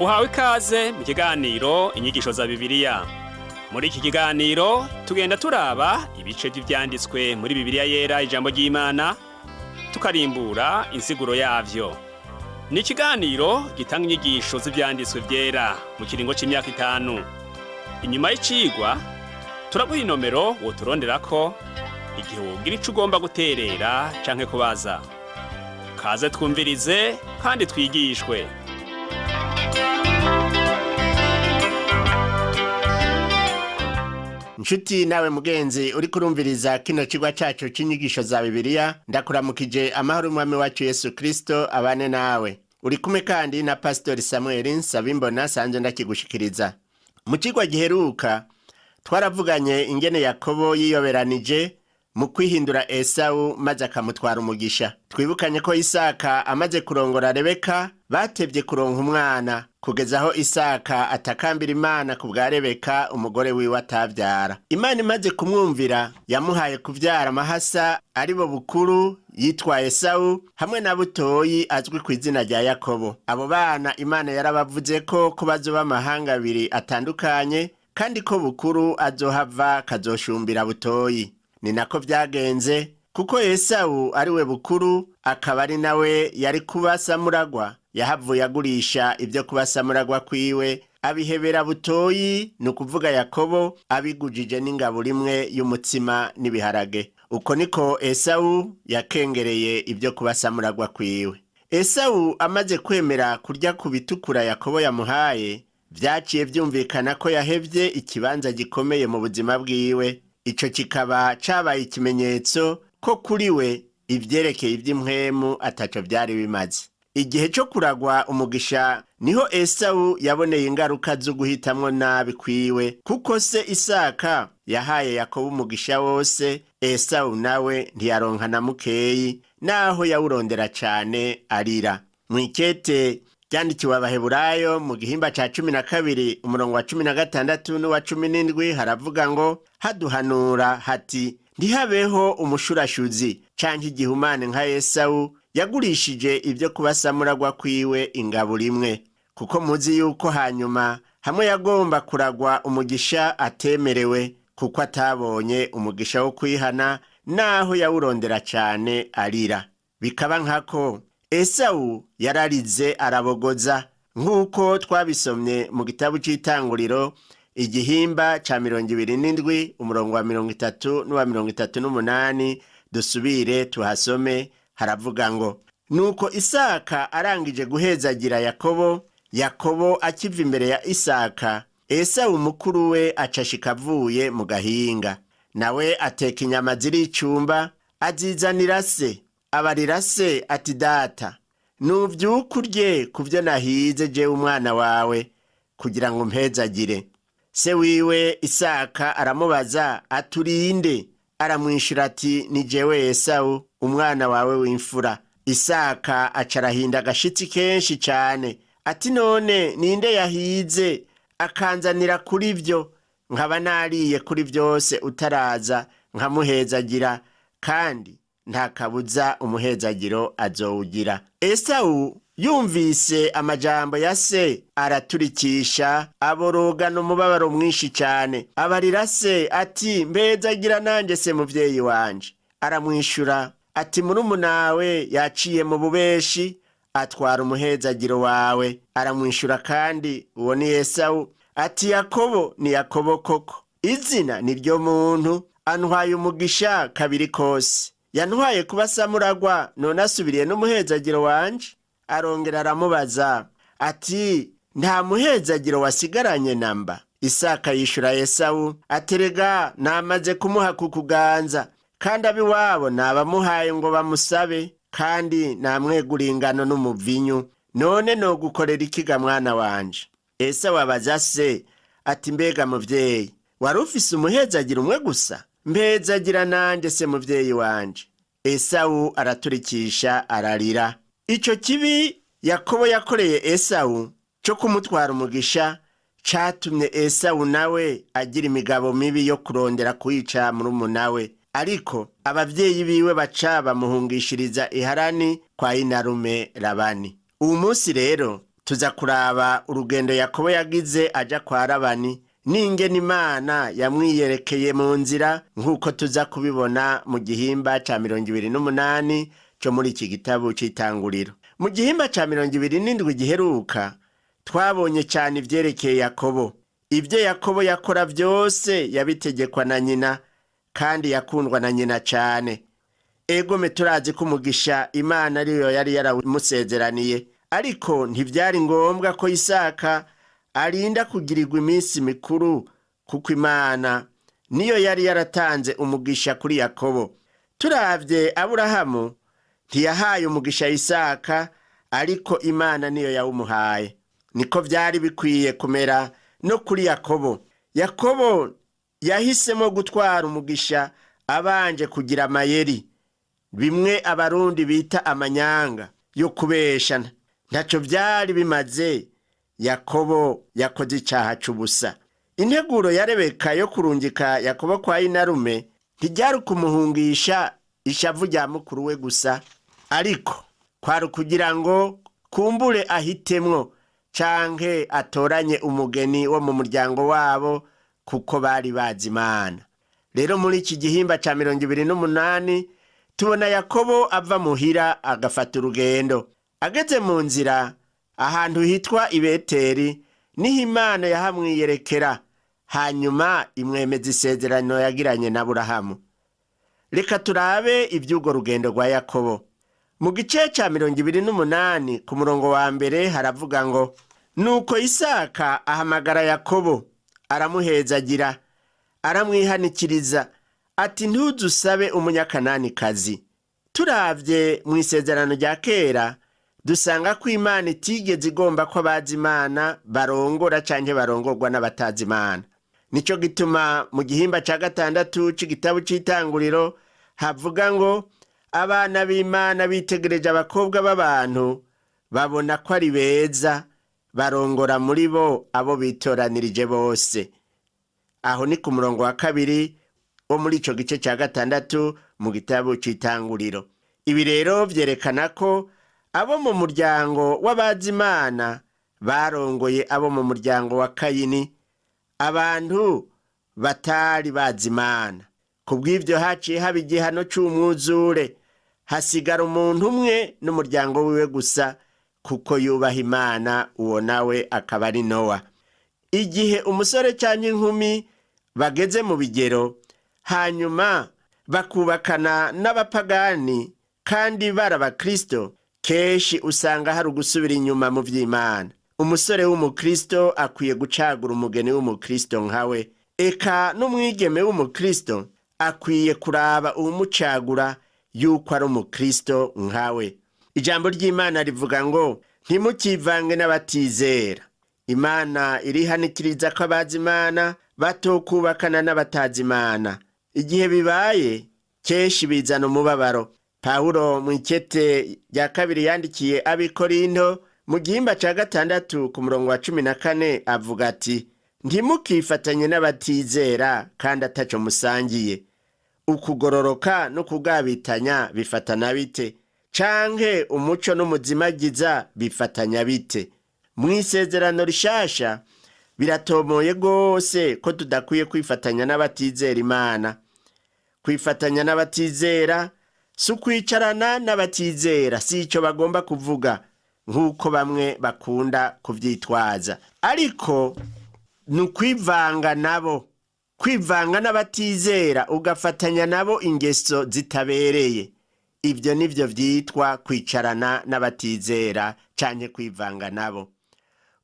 Uhawe ikaze mu kiganiro Inyigisho za Bibiliya. Muri iki kiganiro tugenda turaba ibice by'ivyanditswe muri Bibiliya Yera, ijambo ry'Imana, tukarimbura insiguro yavyo. Ni ikiganiro gitanga inyigisho z'ivyanditswe vyera mu kiringo c'imyaka 5. Inyuma y'icigwa turaguha inomero woturonderako igihe wogira ico ugomba guterera canke kubaza. Kaze twumvirize kandi twigishwe. Nshuti nawe mugenzi uri kurumviriza kino kigwa cacu c'inyigisho za Bibiliya, ndakuramukije amahoro y'Umwami wacu Yesu Kristo abane nawe. Uri kumwe kandi na Pastori Samuel Nsabimbona sanzwe ndakigushikiriza. Mu cigwa giheruka twaravuganye ingene Yakobo yiyoberanije mu kwihindura Esawu maze akamutwara umugisha. Twibukanye ko Isaka amaze kurongora Rebeka batevye kuronka umwana, kugeza aho Isaka atakambira Imana ku bwa Rebeka umugore wiwe atavyara. Imana imaze kumwumvira yamuhaye kuvyara amahasa aribo Bukuru yitwa Esawu hamwe na Butoyi azwi ku izina rya Yakobo. Abo bana Imana yarabavuze ko bazoba amahanga abiri atandukanye, kandi ko Bukuru azohava kazoshumbira Butoyi. Ni nako vyagenze, kuko Esawu ari we Bukuru akaba ari nawe yari kuba samuragwa, yahavuye agurisha ibyo kuba samuragwa kwiwe abihebera Butoyi, ni ukuvuga Yakobo, abigujije n'ingabo rimwe y'umutsima n'ibiharage. Uko niko Esawu yakengereye ibyo kuba samuragwa kwiwe. Esawu amaze kwemera kurya ku bitukura Yakobo yamuhaye, vyaciye vyumvikana ko yahevye ikibanza gikomeye mu buzima bwiwe. Ico kikaba cabaye ikimenyetso ko kuri we ivyerekeye ivy'impwemu ataco vyari bimaze. Igihe co kuragwa umugisha niho Esawu yaboneye ingaruka zo guhitamwo nabi kwiwe, kuko se Isaka yahaye Yakobo umugisha wose, Esawu nawe ntiyaronka na mukeyi, naho yawurondera cane arira. Mw'ikete ryandikiwe Abaheburayo mu gihimba ca 12 umurongo wa 16 n'uwa 17 haravuga ngo: haduhanura hati ntihabeho umushurashuzi canke igihumane nka Esawu yagurishije ibyo kubasamuragwa kwiwe ingabo rimwe, kuko muzi yuko hanyuma hamwe yagomba kuragwa umugisha atemerewe, kuko atabonye umugisha wo kwihana naho yawurondera cane arira. Bikaba nkako Esawu yararize arabogoza, nk'uko twabisomye mu gitabo c'Itanguriro igihimba ca 27 umurongo wa 30 n'uwa 38. Dusubire tuhasome, haravuga ngo: nuko Isaka arangije guhezagira Yakobo, Yakobo akiva imbere ya Isaka, Esawu mukuru we acashika avuye mu gahinga, nawe ateka inyama ziricumba azizanira se. Abarira se ati: data, nuvyuka urye ku vyo nahize jewe umwana wawe, kugira ngo mpezagire. Se wiwe Isaka aramubaza aturinde? Aramwishura ati: ni jewe Esawu umwana wawe w'imfura. Isaka aca arahinda agashitsi kenshi cane ati: none ninde yahize akanzanira kuri vyo, nkaba nariye kuri vyose utaraza nkamuhezagira, kandi nta kabuza umuhezagiro azowugira. Esawu yumvise amajambo ya se araturikisha aborogana umubabaro mwinshi cyane. Abarira se ati: mbezagira nanjye se muvyeyi wanje. Aramwishura ati: murumunawe yaciye mu bubeshi atwara umuhezagiro wawe. Aramwishura kandi uwo ni Esawu ati: Yakobo ni Yakobo koko, izina ni ryo muntu, antwaye umugisha kabiri kose. Yantwaye kuba samuragwa, none asubiriye n'umuhezagiro wanje. Arongera aramubaza ati: nta muhezagiro wasigaranye namba? Isaka yishura Esawu aterega namaze kumuha ku kuganza, kandi abiwabo nabamuhaye ngo bamusabe, kandi namwegura ingano n'umuvinyu. None nogukorera ikiga mwana wanje? Esawu abaza se ati: mbega muvyeyi, wari ufise umuhezagiro umwe gusa? Mpezagira nanjye se muvyeyi wanje. Esawu araturikisha ararira. Ico kibi Yakobo yakoreye Esawu co kumutwara umugisha catumye Esawu nawe agira imigabo mibi yo kurondera kuyica murumuna we, ariko abavyeyi biwe baca bamuhungishiriza iharani kwa inarume Labani. Uwu munsi rero Tuza kuraba urugendo Yakobo yagize aja kwa Labani n'ingene Imana yamwiyerekeye mu nzira, nk'uko tuza kubibona mu gihimba ca 28 co muri iki gitabo c'Itanguriro. Mu gihimba ca 27 giheruka, twabonye cyane ivyerekeye Yakobo. Ibyo Yakobo yakora byose yabitegekwa na nyina, kandi yakundwa na nyina cyane. Egome, turazi ko umugisha Imana ariyo yari yaramusezeraniye, ariko ntibyari ngombwa ko Isaka arinda kugirirwa iminsi mikuru, kuko Imana niyo yari yaratanze umugisha kuri Yakobo. Turavye, Aburahamu ntiyahaye umugisha Isaka, ariko Imana niyo yawumuhaye. Niko byari bikwiye kumera no kuri Yakobo. Yakobo yahisemo gutwara umugisha abanje kugira amayeri, bimwe Abarundi bita amanyanga yo kubeshana. Ntacyo byari bimaze. Yakobo yakoze icyaha cy'ubusa. Integuro ya Rebeka yo kurungika Yakobo kwa inarume ntiryari kumuhungisha ishavu rya mukuru we gusa, ariko kwari ukugira ngo kumbure ahitemwo canke atoranye umugeni wo mu muryango wabo, kuko bari bazi Imana. Rero muri iki gihimba ca 28 tubona Yakobo ava muhira agafata urugendo. Ageze mu nzira ahantu hitwa Ibeteri, niho Imana yahamwiyerekera, hanyuma imwemeza isezerano yagiranye na Burahamu. Reka turabe iby'urwo rugendo rwa Yakobo. Mu gice ca 28 ku murongo wa mbere haravuga ngo: "Nuko Isaka ahamagara Yakobo, aramuhezagira, aramwihanikiriza ati: 'Ntuzusabe Umunyakananikazi.'" Turavye mu Isezerano rya Kera, dusanga ko Imana itigeze igomba ko abazi Imana barongora canke barongorwa n'abatazi Imana. Nico gituma mu gihimba ca 6 c'igitabo c'Itanguriro havuga ngo: "Abana b'Imana bitegereje abakobwa b'abantu, babona ko ari beza, barongora muri bo abo bitoranirije bose." Aho ni ku murongo wa 2 wo muri ico gice ca 6 mu gitabo c'Itanguriro. Ibi rero vyerekana ko abo mu muryango w'abazi Imana barongoye abo mu muryango wa Kayini, abantu batari bazi Imana. Kubw'ivyo haciye haba igihano c'umwuzure, hasigara umuntu umwe n'umuryango wiwe gusa, kuko yubaha Imana, uwo nawe akaba ari Nowa. Igihe umusore cyangwa inkumi bageze mu bigero, hanyuma bakubakana n'abapagani kandi bari Abakristo, kenshi usanga hari ugusubira inyuma mu vy'Imana. Umusore w'Umukristo akwiye gucagura umugeni w'Umukristo nkawe, eka n'umwigeme w'Umukristo akwiye kuraba uwumucagura yuko ari Umukristo nkawe. Ijambo ry'Imana rivuga ngo: "Ntimukivange n'abatizera." Imana irihanikiriza ko abazi Imana batokubakana n'abatazi Imana. Igihe bibaye, kenshi bizana umubabaro. Pawulo mu ikete rya kabiri yandikiye Abikorinto, mu gihimba ca 6 ku murongo wa 14, avuga ati: "Ntimukifatanye n'abatizera kandi ataco musangiye. Ukugororoka no kugabitanya bifatana bite? Canke umuco n'umuzimagiza bifatanya bite?" Mu Isezerano Rishasha biratomoye rwose ko tudakwiye kwifatanya n'abatizera Imana. Kwifatanya n'abatizera si ukwicarana n'abatizera, si icyo bagomba kuvuga nk'uko bamwe bakunda kubyitwaza, ariko ni ukwivanga nabo, kwivanga n'abatizera ugafatanya nabo ingeso zitabereye. Ibyo nibyo byitwa kwicarana n'abatizera cyane, kwivanga nabo.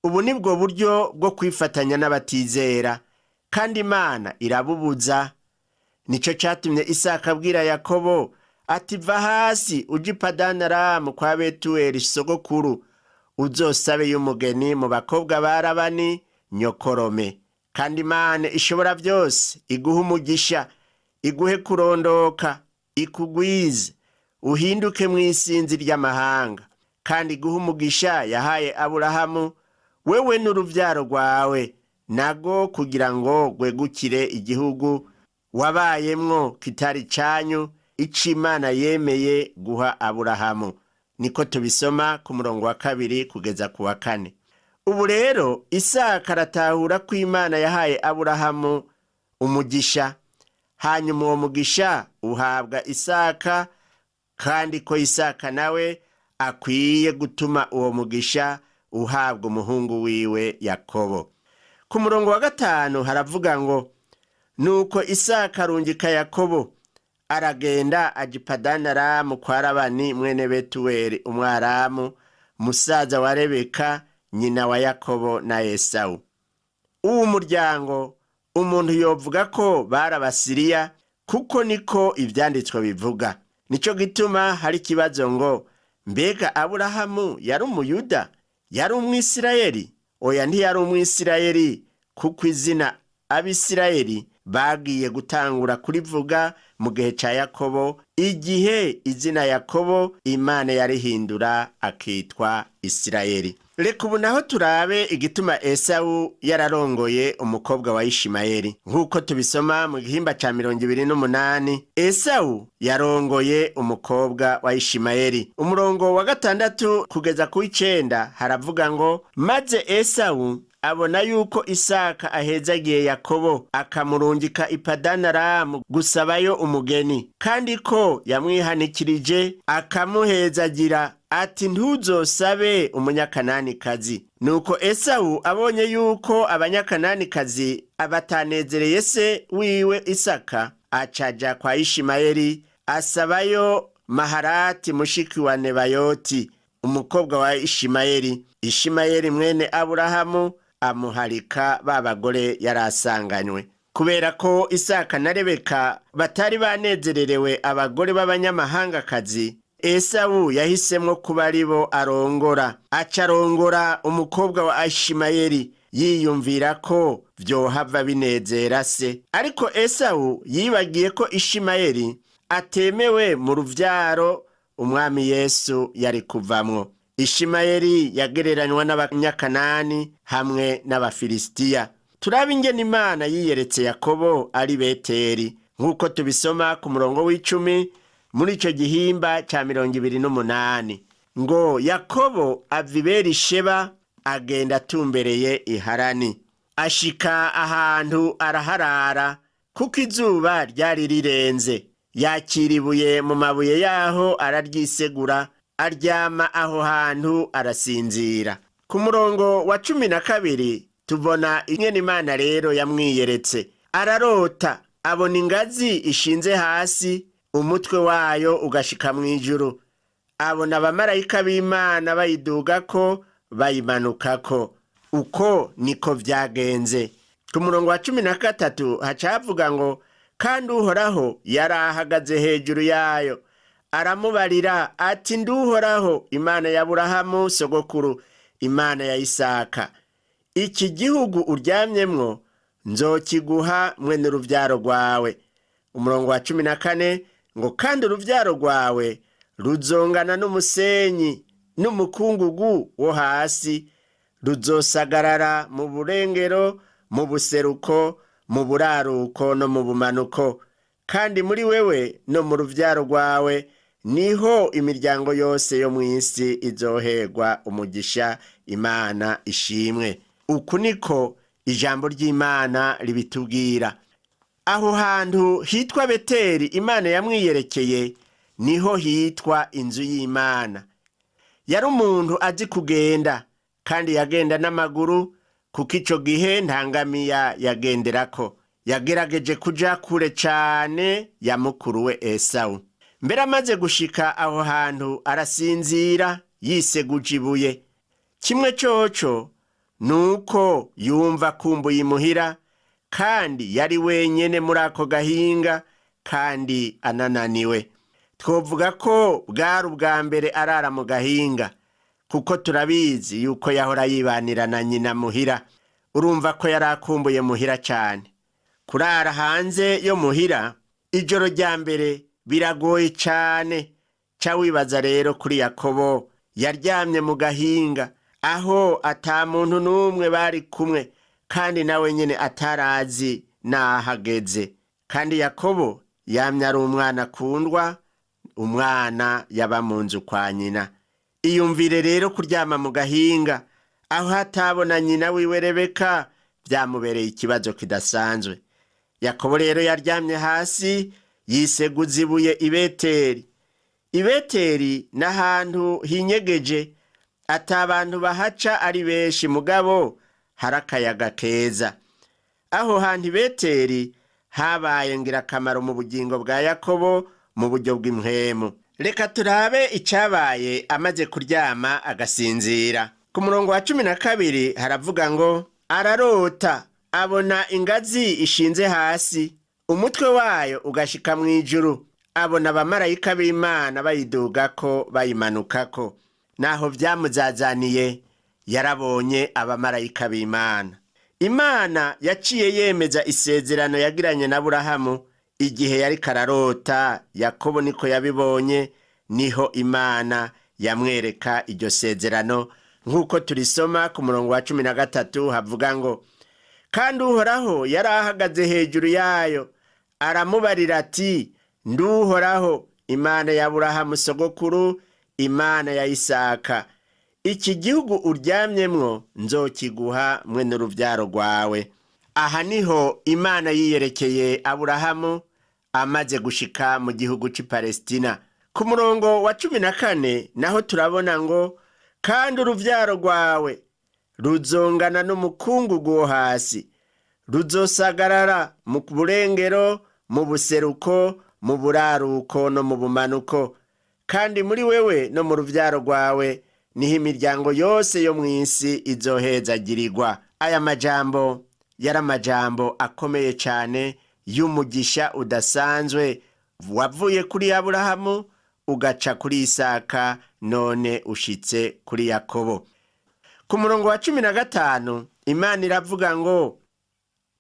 Ubu ni bwo buryo bwo kwifatanya n'abatizera, kandi Imana irabubuza. Nicyo cyatumye Isaka abwira Yakobo ati: "Va hasi uje i Padanaramu kwa Betuweli sogokuru, uzosabe y'umugeni mu bakobwa ba Labani nyokorome. Kandi Imana ishobora byose iguhe umugisha, iguhe kurondoka, ikugwize, uhinduke mu isinzi ry'amahanga, kandi iguhe umugisha yahaye Aburahamu, wewe n'urubyaro rwawe nago, kugira ngo rwegukire igihugu wabayemwo kitari cyanyu, ico Imana yemeye guha Aburahamu." Niko tubisoma ku murongo wa 2 kugeza ku wa 4. Ubu rero Isaka aratahura ko Imana yahaye Aburahamu umugisha, hanyuma uwo mugisha uhabwa Isaka, kandi ko Isaka nawe akwiye gutuma uwo mugisha uhabwa umuhungu wiwe Yakobo. Ku murongo wa 5 haravuga ngo nuko Isaka arungika Yakobo, aragenda aja i Padanaramu kwa Labani mwene Betuweli Umwaramu, musaza wa Rebeka nyina wa Yakobo na Esawu. Uwu muryango umuntu yovuga ko bari Abasiriya, kuko niko ivyanditswe bivuga. Nico gituma hari ikibazo ngo mbega Aburahamu yari Umuyuda? Yari Umwisirayeli? Oya, ntiyari Umwisirayeli, kuko izina Abisirayeli bagiye gutangura kurivuga mu gihe ca Yakobo, igihe izina Yakobo Imana yarihindura akitwa Isirayeli. Reka ubu naho turabe igituma Esawu yararongoye umukobwa wa Ishimayeli. Nk'uko tubisoma mu gihimba ca 28, Esawu yarongoye umukobwa wa Ishimayeli. Umurongo wa 6 kugeza ku 9 haravuga ngo maze Esawu abona yuko Isaka ahezagiye Yakobo, akamurungika i Padanaramu gusabayo umugeni, kandi ko yamwihanikirije akamuhezagira ati ntuzosabe Umunyakananikazi. Nuko Esawu abonye yuko Abanyakananikazi abatanezereye se wiwe Isaka, acaja kwa Ishimayeli asabayo Maharati mushiki wa Nebayoti, umukobwa wa Ishimayeli. Ishimayeli mwene Aburahamu amuharika ba bagore yari asanganywe. Kubera ko Isaka na Rebeka batari banezererewe abagore b'abanyamahangakazi, Esawu yahisemwo kuba aribo arongora. Aca arongora umukobwa wa Ishimayeli, yiyumvira ko vyohava binezera se. Ariko Esawu yibagiye ko Ishimayeli atemewe mu ruvyaro umwami Yesu yari kuvamwo. Ishimayeli yagereranywa n'Abanyakanani hamwe n'Abafilisitiya. Turabe ingene Imana yiyeretse Yakobo ari Beteli, nk'uko tubisoma ku murongo w'10 muri ico gihimba ca 28, ngo Yakobo ava i Berisheba agenda atumbereye i Harani, ashika ahantu araharara, kuko izuba ryari rirenze. Yakira ibuye mu mabuye yaho araryisegura, aryama aho hantu arasinzira. Ku murongo wa 12 tubona ingene Imana rero yamwiyeretse. Ararota abona ingazi ishinze hasi, umutwe wayo ugashika mw'ijuru. Abona abamarayika b'Imana bayidugako bayimanukako. Uko niko vyagenze. Ku murongo wa 13 haca havuga ngo kandi Uhoraho yari ahagaze hejuru yayo, aramubarira ati nduhoraho Imana ya Aburahamu sogokuru, Imana ya Isaka. Iki gihugu uryamyemwo nzokiguha mwene uruvyaro rwawe. Umurongo wa 14 ngo kandi uruvyaro rwawe ruzongana n'umusenyi n'umukungugu wo hasi, ruzosagarara mu burengero, mu buseruko, mu buraruko no mu bumanuko. Kandi muri wewe no mu ruvyaro rwawe niho imiryango yose yo mw'isi izoherwa umugisha. Imana ishimwe. Uku niko ijambo ry'Imana ribitubwira. Aho hantu hitwa Beteli Imana yamwiyerekeye, niho hitwa inzu y'Imana. Yari umuntu azi kugenda, kandi yagenda n'amaguru, kuko ico gihe nta ngamiya yagenderako. Yagerageje kuja kure cane ya mukuru we Esawu. Mbere amaze gushika aho hantu arasinzira yiseguje ibuye. Kimwe coco nuko yumva akumbuye imuhira, kandi yari wenyene muri ako gahinga, kandi anananiwe. Twovuga ko bwari ubwa mbere arara mu gahinga, kuko turabizi yuko yahora yibanira na nyina muhira. Urumva ko yari akumbuye muhira cane. Kurara hanze yo muhira ijoro rya mbere biragoye cane. Ca wibaza rero kuri Yakobo yaryamye mu gahinga, aho ata muntu n'umwe bari kumwe, kandi nawe nyene atarazi n'ahageze. Kandi Yakobo yamye ari umwana akundwa, umwana yaba mu nzu kwa nyina. Iyumvire rero kuryama mu gahinga aho hatabona nyina wiwe Rebeka, byamubereye ikibazo kidasanzwe. Yakobo rero yaryamye hasi yiseguza ibuye i Beteli. I Beteli n'ahantu hinyegeje, ata abantu bahaca ari benshi, mugabo hari akayaga keza. Aho hantu i Beteli habaye ngirakamaro mu bugingo bwa Yakobo mu buryo bw'impwemu. Reka turabe icyabaye amaze kuryama agasinzira. Ku murongo wa 12 haravuga ngo: ararota abona ingazi ishinze hasi, umutwe wayo ugashika mu ijuru, abona abamarayika b'Imana bayidugako bayimanukako. Naho byamuzazaniye, yarabonye abamarayika b'Imana. Imana yaciye yemeza isezerano yagiranye na Aburahamu igihe yari kararota. Yakobo niko yabibonye, niho Imana yamwereka iryo sezerano, nk'uko turisoma ku murongo wa 13 havuga ngo: kandi Uhoraho yari ahagaze hejuru yayo, aramubarira ati: nduhoraho Imana ya Aburahamu sogokuru, Imana ya Isaka. Iki gihugu uryamyemwo nzokiguha mwe n'urubyaro rwawe. Aha niho Imana yiyerekeye Aburahamu amaze gushika mu gihugu cy'i Palestina. Ku murongo wa 14 naho turabona ngo: kandi urubyaro rwawe ruzongana n'umukungugu wo hasi, ruzosagarara mu burengero, mu buseruko, mu buraruko no mu bumanuko, kandi muri wewe no mu rubyaro rwawe niho imiryango yose yo mu isi izohezagirirwa. Aya majambo yari amajambo akomeye cyane y'umugisha udasanzwe wavuye kuri Aburahamu ugaca kuri Isaka, none ushitse kuri Yakobo. Ku murongo wa 15 Imana iravuga ngo: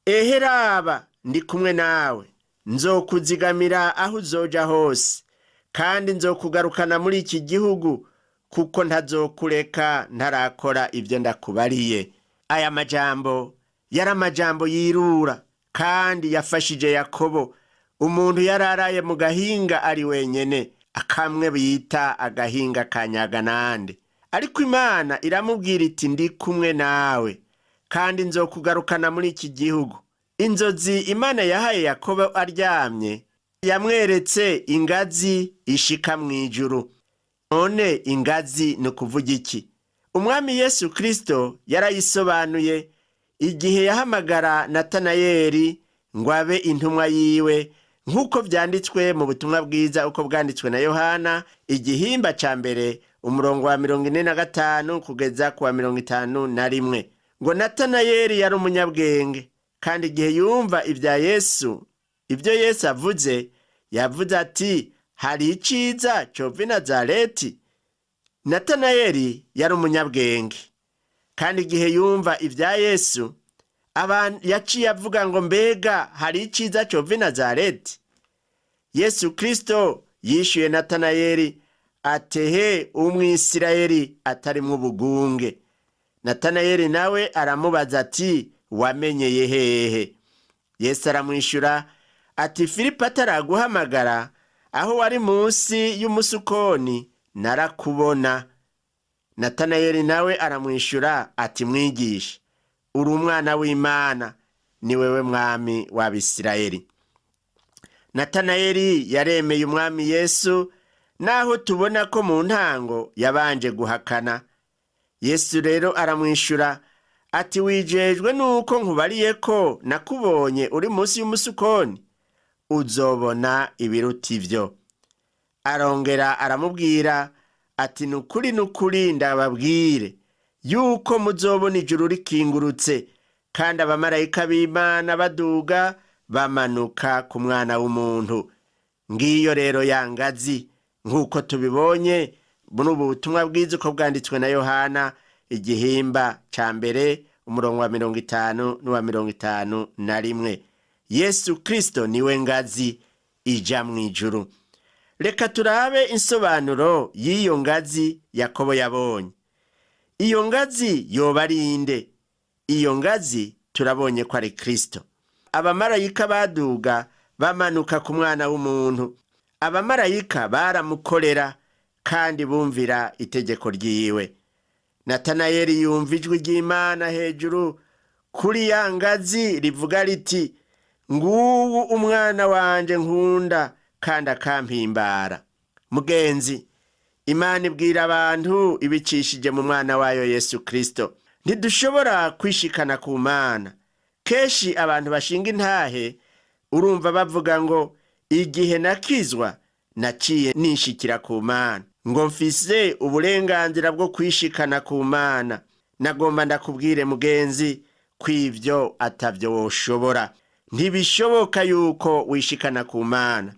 eheraba ndi kumwe nawe, nzokuzigamira aho uzoja hose, kandi nzokugarukana muri iki gihugu, kuko ntazokureka ntarakora ibyo ndakubariye. Aya majambo yari amajambo yirura kandi yafashije Yakobo, umuntu yararaye mu gahinga ari wenyene, akamwe bita agahinga ka Nyaganande. Ariko Imana iramubwira iti: ndi kumwe nawe kandi nzokugarukana muri iki gihugu. Inzozi Imana yahaye Yakobo aryamye yamweretse ingazi ishika mu ijuru. None ingazi ni ukuvuga iki? Umwami Yesu Kristo yarayisobanuye igihe yahamagara Natanayeli ngo abe intumwa yiwe, nk'uko byanditswe mu butumwa bwiza uko bwanditswe na Yohana, igihimba ca mbere, umurongo wa 45 kugeza ku wa 51, ngo: Natanayeli yari umunyabwenge, kandi igihe yumva ibya Yesu, ibyo Yesu avuze, yavuze ati: hari iciza cova i Nazareti? Natanayeli yari umunyabwenge, kandi igihe yumva ibya Yesu abantu yaciye avuga ngo: mbega hari iciza cova i Nazareti? Yesu Kristo yishyuye Natanayeli atehe umwisirayeli atarimwo ubugunge. Natanayeli nawe aramubaza ati: wamenyeye hehe? Yesu aramwishyura ati: Filipo ataraguhamagara, aho wari munsi y'umusukoni narakubona. Natanayeli nawe aramwishyura ati: mwigisha, uri umwana w'Imana, ni wewe mwami w'Abisirayeli. Natanayeli yaremeye umwami Yesu, naho tubona ko mu ntango yabanje guhakana. Yesu rero aramwishyura ati: wijejwe nuko nkubariye ko nakubonye uri munsi y'umusukoni, uzobona ibiruta ivyo. Arongera aramubwira ati: nukuri nukuri ndababwire yuko muzobona ijuru rikingurutse, kandi abamarayika b'Imana baduga bamanuka ku mwana w'umuntu. Ngiyo rero ya ngazi, nk'uko tubibonye muri ubu butumwa bwiza uko bwanditswe na Yohana, igihimba ca mbere, umurongo wa 50 n'uwa 51. Yesu Kristo niwe ngazi ija mu ijuru. Reka turabe insobanuro y'iyo ngazi Yakobo yabonye. Iyo ngazi yoba ari inde? Iyo ngazi turabonye ko ari Kristo. Abamarayika baduga bamanuka ku mwana w'umuntu. Abamarayika baramukorera, Kandi bumvira itegeko ryiwe. Natanayeli yumva ijwi ry'Imana hejuru kuri ya ngazi rivuga riti: "Nguwu umwana wanje nkunda kandi akampimbara." Mugenzi, Imana ibwira abantu ibicishije mu mwana wayo Yesu Kristo. Ntidushobora kwishikana ku Mana. Kenshi abantu bashinga intahe, urumva bavuga ngo: "Igihe nakizwa naciye nishikira ku Mana, ngo mfise uburenganzira bwo kwishikana ku Mana." Nagomba ndakubwire mugenzi kw'ivyo atavyo woshobora. Ntibishoboka yuko wishikana ku Mana.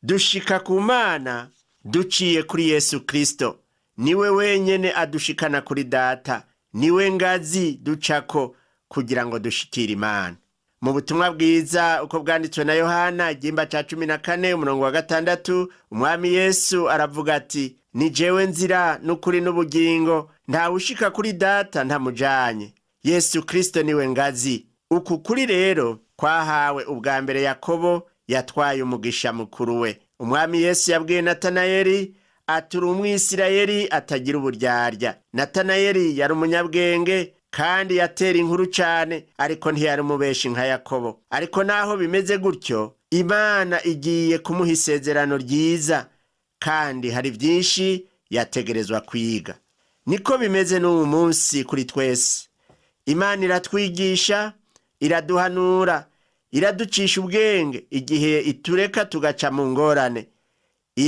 Dushika ku Mana duciye kuri Yesu Kristo. Niwe wenyene adushikana kuri Data, niwe ngazi ducako kugira ngo dushikire Imana. Mu butumwa bwiza uko bwanditswe na Yohana, igihimba ca 14, umurongo wa 6, Umwami Yesu aravuga ati: "Ni jewe nzira n'ukuri n'ubugingo, ntawushika kuri Data ntamujanye." Yesu Kristo niwe ngazi. Uku kuri rero kwahawe ubwa mbere Yakobo yatwaye umugisha mukuru we. Umwami Yesu yabwiye Natanayeli ati: "Uri Umwisirayeli atagira uburyarya." Natanayeli yari umunyabwenge kandi yatera inkuru cyane, ariko ntiyari umubeshi nka Yakobo. Ariko naho bimeze gutyo, Imana igiye kumuha isezerano ryiza, kandi hari byinshi yategerezwa kwiga. Niko bimeze n'ubu munsi kuri twese. Imana iratwigisha, iraduhanura, iraducisha ubwenge igihe itureka tugaca mu ngorane.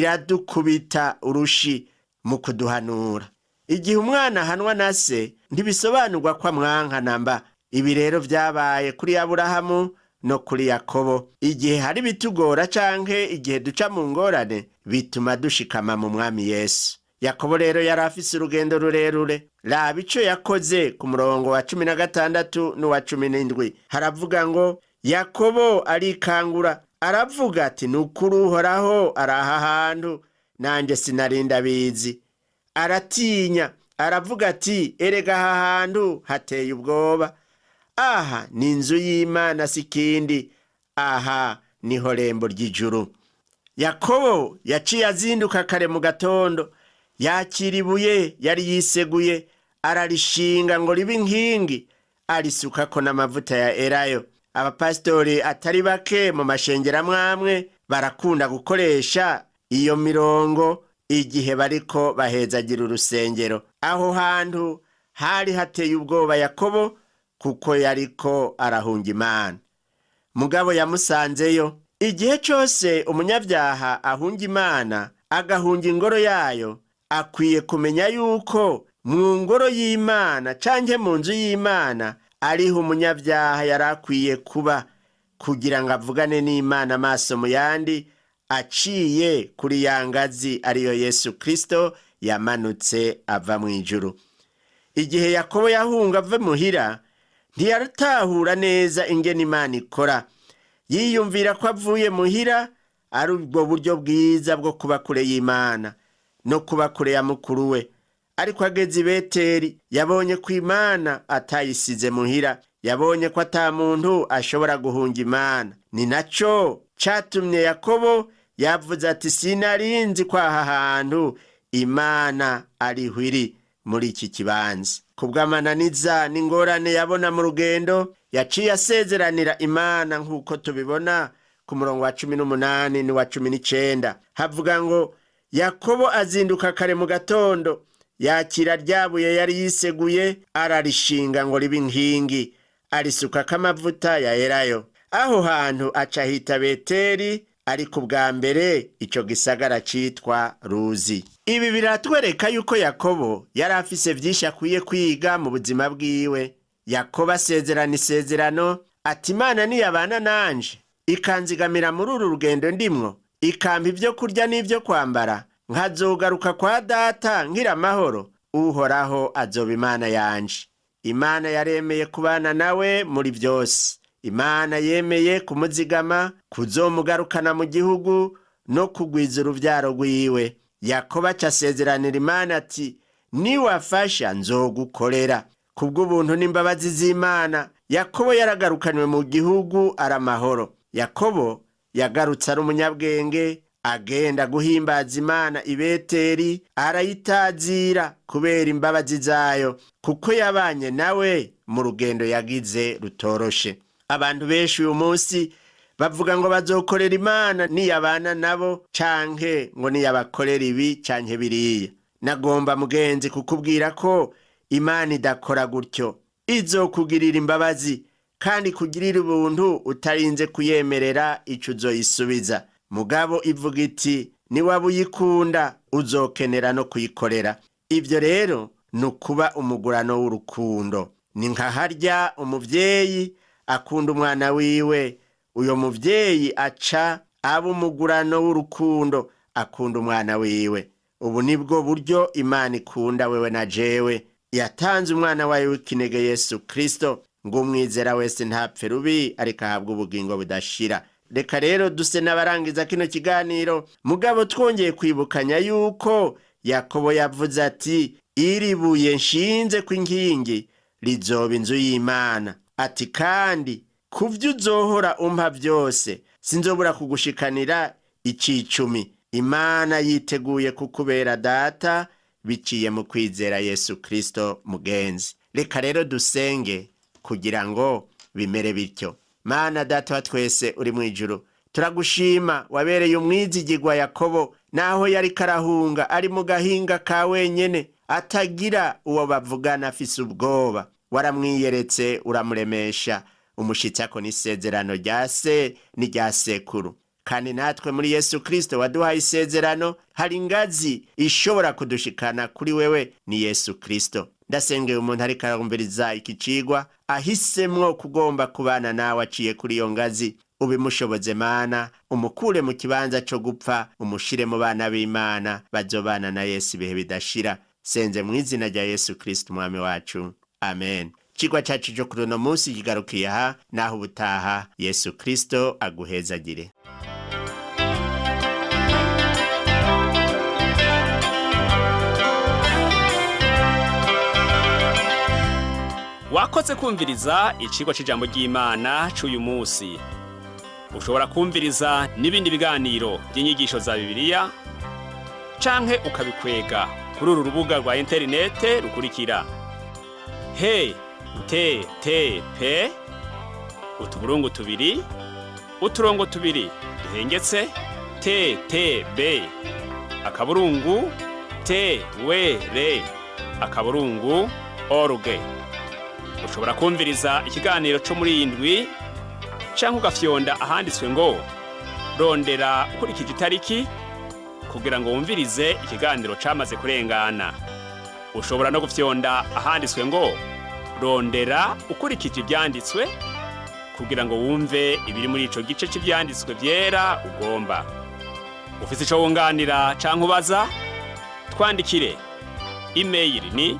Iradukubita urushi mu kuduhanura. Igihe umwana ahanwa na se, ntibisobanurwa ko amwanka namba. Ibi rero byabaye kuri Aburahamu no kuri Yakobo. Igihe hari bitugora canke igihe duca mu ngorane, bituma dushikama mu Mwami Yesu. Yakobo rero yari afise urugendo rurerure. Raba ico yakoze ku murongo wa 16 n'uwa 17. Haravuga ngo: "Yakobo arikangura, aravuga ati: 'Ni ukuri Uhoraho ari aha hantu, nanjye sinarinda abizi.' Aratinya, aravuga ati: 'Erega aha hantu hateye ubwoba! Aha ni inzu y'Imana, si ikindi, aha niho rembo ry'ijuru.'" Yakobo yaciye azinduka kare mu gatondo, yakira ibuye yari yiseguye, ararishinga ngo ribe inkingi, arisukako n'amavuta ya elayo. Abapasitori atari bake mu mashengero amwe barakunda gukoresha iyo mirongo igihe bariko bahezagira urusengero. Aho hantu hari hateye ubwoba Yakobo, kuko yariko arahunga Imana. Mugabo yamusanzeyo. Igihe cyose umunyabyaha ahunga Imana, agahunga ingoro yayo, akwiye kumenya yuko mu ngoro y'Imana canke mu nzu y'Imana ariho umunyabyaha yari akwiye kuba, kugira ngo avugane n'Imana amaso mu yandi, aciye kuri ya ngazi, ariyo Yesu Kristo yamanutse ava mu ijuru. Igihe Yakobo yahunga ave muhira, ntiyatahura neza ingene Imana ikora. Yiyumvira ko avuye muhira ari ubwo buryo bwiza bwo kuba kure y'Imana no kuba kure ya mukuru we. Ariko ageze i Beteri, yabonye ko Imana atayisize muhira. Yabonye ko ata muntu ashobora guhunga Imana. Ni naco catumye Yakobo yavuze ati: "Sinarinzi ko aha hantu Imana ariho iri muri iki kibanza." Kubw'amananiza n'ingorane yabona mu rugendo, yaciye asezeranira Imana, nk'uko tubibona ku murongo wa 18 n'uwa 19. Havuga ngo: "Yakobo azinduka kare mu gatondo, yakira ryabuye yari yiseguye, ararishinga ngo ribe inkingi, arisukako amavuta ya elayo. Aho hantu aca hita Beteri, ariko ubwa mbere ico gisagara citwa Ruzi." Ibi biratwereka yuko Yakobo yari afise vyinshi akwiye kwiga mu buzima bwiwe. Yakobo asezerana isezerano ati: "Imana niyabana nanje, ikanzigamira muri uru rugendo ndimwo, ikampa ibyo kurya n'ibyo kwambara, nkazogaruka kwa data nkira amahoro, Uhoraho azoba Imana yanje." Imana yaremeye kubana nawe muri byose. Imana yemeye kumuzigama, kuzomugarukana mu gihugu no kugwiza urubyaro rwiwe. Yakobo aca asezeranira Imana ati: "Niwafasha nzogukorera." Kubw'ubuntu n'imbabazi z'Imana, Yakobo yaragarukanywe mu gihugu ari amahoro. Yakobo yagarutse ari umunyabwenge. Agenda guhimbaza Imana i Beteli, arayitazira kubera imbabazi zayo, kuko yabanye nawe mu rugendo yagize rutoroshe. Abantu benshi uyu munsi bavuga ngo bazokorera Imana niyabana nabo, canke ngo niyabakorera ibi canke biriya. Nagomba mugenzi kukubwira ko Imana idakora gutyo. Izokugirira imbabazi kandi kugirira ubuntu utarinze kuyemerera ico uzoyisubiza. Mugabo ivuga iti niwaba uyikunda uzokenera no kuyikorera. Ibyo rero ni ukuba umugurano w'urukundo. Ni nka harya umuvyeyi akunda umwana wiwe, uyo muvyeyi aca aba umugurano w'urukundo, akunda umwana wiwe. Ubu nibwo buryo Imana ikunda wewe na jewe. Yatanze umwana wayo w'ikinege Yesu Kristo ngo umwizera wese ntapfe rubi, ariko ahabwe ubugingo budashira. Reka rero duse n'abarangiza kino kiganiro, mugabo twongeye kwibukanya yuko Yakobo yavuze ati iri buye nshinze kw'inkingi rizoba inzu y'Imana. Ati kandi ku vyo uzohora umpa byose sinzobura kugushikanira icicumi. Imana yiteguye kukubera data biciye mu kwizera Yesu Kristo. Mugenzi, reka rero dusenge kugira ngo bimere bityo. Mana Data wa twese uri mu ijuru, turagushima wabereye umwizigirwa Yakobo naho yari karahunga ari mu gahinga ka wenyene, atagira uwo bavugana, afise ubwoba. Waramwiyeretse, uramuremesha, umushitsako n'isezerano rya se n'irya sekuru. Kandi natwe muri Yesu Kristo waduhaye isezerano. Hari ingazi ishobora kudushikana kuri wewe, ni Yesu Kristo. Ndasengeye umuntu ariko arumviriza iki cigwa ahisemwo kugomba kubana nawe aciye kuri iyo ngazi. Ubimushoboze Mana, umukure mu kibanza co gupfa, umushire mu bana b'Imana bazobana na Yesu ibihe bidashira. Senze mu izina rya Yesu Kristo umwami wacu, amen. Cigwa cacu co kuri uno munsi kigarukiye aha. Naho ubutaha, Yesu Kristo aguhezagire. Wakoze kumviriza icigwa c'ijambo ry'Imana c'uyu munsi. Ushobora kumviriza n'ibindi biganiro by'inyigisho za Bibiliya canke ukabikwega kuri uru rubuga rwa interinete rukurikira: he t t p utuburungu tubiri uturongo tubiri duhengetse t t b akaburungu t w r akaburungu org. Ushobora kumviriza ikiganiro cyo muri iyi ndwi canke ugafyonda ahanditswe ngo rondera ukurikije itariki kugira ngo wumvirize ikiganiro camaze kurengana. Ushobora no gufyonda ahanditswe ngo rondera ukurikije ivyanditswe kugira ngo wumve ibiri muri ico gice c'ivyanditswe vyera ugomba. Ufise ico wunganira canke ubaza, twandikire. Imeyili ni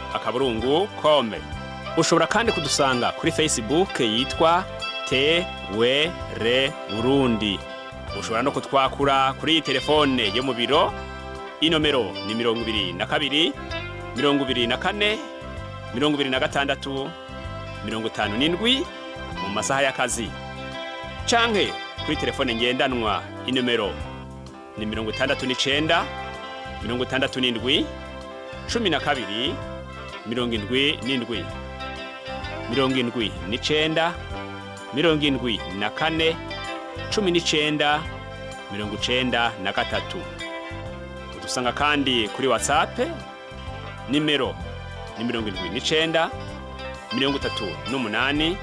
twrburundi@gmail.com. Ushobora kandi kudusanga kuri Facebook yitwa TWR Burundi. Ushobora no kutwakura kuri iyi telefone yo mu biro. Inomero ni 22 24 26 57 mu masaha y'akazi, canke kuri telefone ngendanwa, inomero ni 69 67 12 77, 79 74 19 93. Udusanga kandi kuri WhatsApp, nimero ni 79 38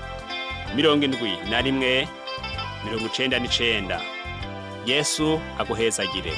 71 99. Yesu aguhezagire.